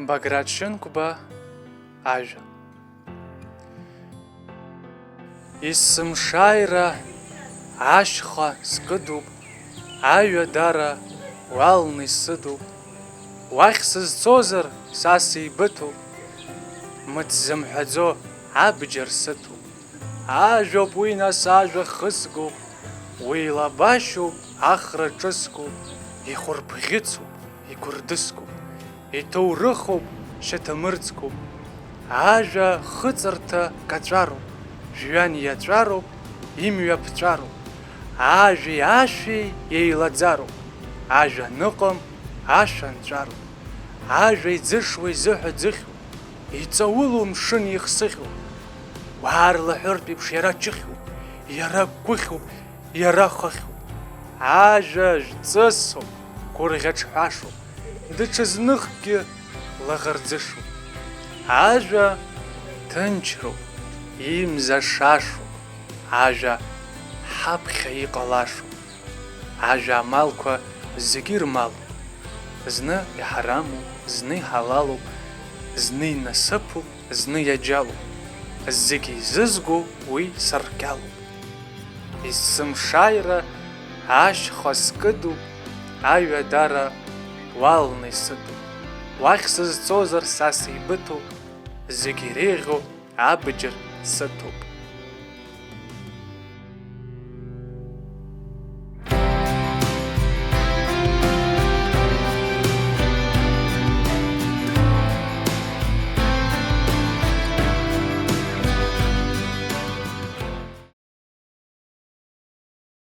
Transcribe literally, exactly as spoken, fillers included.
Баграт Шьынқәба, ажәа. Есымшааира ашьха скыдуп, аҩадара уалны исыдуп, уахь сызцозар, са сеибыҭоуп, мыц зымҳәаӡо абџьар сыҭоуп. Ажәоуп уи, нас, ажәа хысгоуп, уи илабашьоуп, ахра ҿысгоуп, ихәырбӷьыцуп, игәырдыскуп, иҭоурыхуп, шьаҭамырӡгоуп. Ажәа хыҵырҭа каҵәароуп, жәҩан иаҵәароуп, имҩа ԥҵәароуп. Ажәеи ашәеи еилаӡароуп, ажәа аныҟам, ашәа нҵәароуп. Ажәа иӡышуа изыҳәа ӡыхьуп, иҵаулоу мшын ихсыхьуп. Уаа рлаҳәыртә еиԥш иара ҷыхьуп, иара гәыхьуп, иара хыхьуп. Ажәа жәҵысуп, гәырӷьаҿҳәашоуп, даҽазныхгьы лаӷырӡышоуп. Ажәа ҭынчроуп, имза шашоуп, ажәа ҳаԥхьа иҟалашоуп. Ажәа амалқәа зегьы ирмалуп. Зны иҳарамуп, зны иҳалалуп, зны инасыԥуп, зны иаџьалуп. Зегьы изызго уи саркьалуп. Есымшааира ашьха скыдуп, аҩадара уалны исыдуп. Уахь сызцозар, са сеибыҭоуп, зегь иреиӷьу абџьар сыҭоуп.